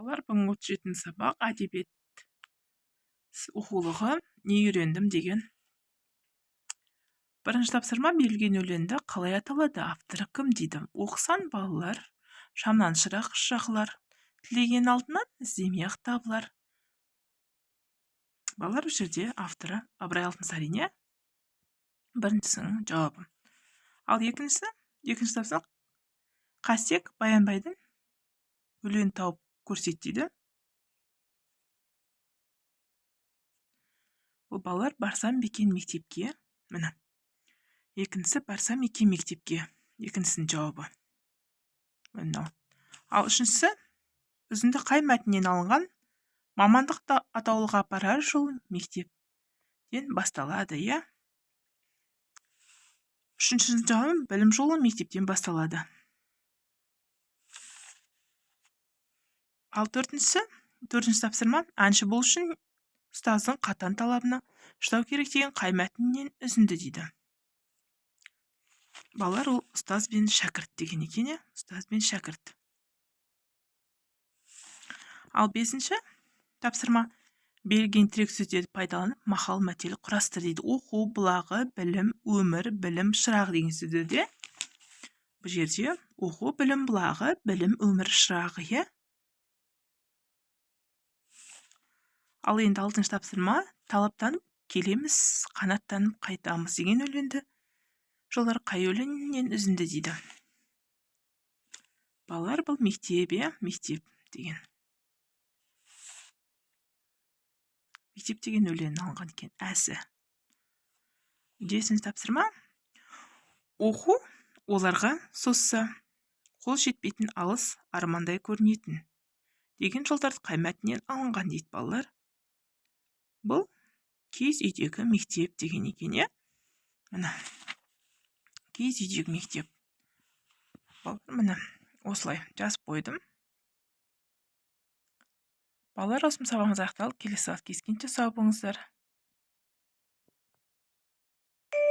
Балалар, бүгінгі 37 сабақ, әдебиет оқулығы, «Не үйрендім» деген. Бірінші тапсырма: берілген өлеңді қалай аталады, авторы кім дейді. Оқысаң, балалар, шамнан шырақ жағылар, тілеген алтыннан іздемей-ақ табылар. Балалар, бұл жерде авторы Ыбырай Алтынсарин, иә, біріншісінің жауабы. Ал екіншісі, екінші тапсырма: Қастек Баянбайдың өлеңін тауып көрсет дейді. Бұл, балалар, «Барсам бекен мектепке». Міне, екіншісі «Барсам екен мектепке», екіншісінің жауабы мынау. Ал үшіншісі: үзінді қай мәтіннен алынған? Мамандық атаулыға апарар жол мектептен басталады, иә. Үшіншінің жауабы: білім жолы мектептен басталады. Ал төртіншісі, төртінші тапсырма: әнші болу үшін ұстаздың қатаң талабына шыдау керек деген қай мәтіннен үзінді дейді. Балалар, ол «Ұстаз бен шәкірт» деген екен, иә, «Ұстаз бен шәкірт». Ал бесінші тапсырма: берілген тірек сөздерді пайдаланып, мақал мәтел құрастыр дейді. Оқу бұлағы, білім, өмір, білім шырағы деген сөздерде. Бұл жерде оқу — білім бұлағы, білім — өмір шырағы, иә. Ал енді алтыншы тапсырма: талаптанып келеміз, қанаттанып қайтамыз деген өлеңді жолдар қай өлеңнен үзінді дейді. Балалар, бұл «Мектеп», иә, «Мектеп» деген, «Мектеп» деген өлеңнен алынған екен әсі. Жетінші тапсырма: оқу оларға созса, қол жетпейтін алыс армандай көрінетін деген жолдарды қай мәтіннен алынған дейді. Балалар, бұл «Киіз үйдегі мектеп» деген екен, иә. Міне, «Киіз үйдегі мектеп». Балалар, міне, осылай жазып қойдым. Балалар, осымен сабағымыз аяқталды. Келесі сабақта кездескенше сау болыңыздар.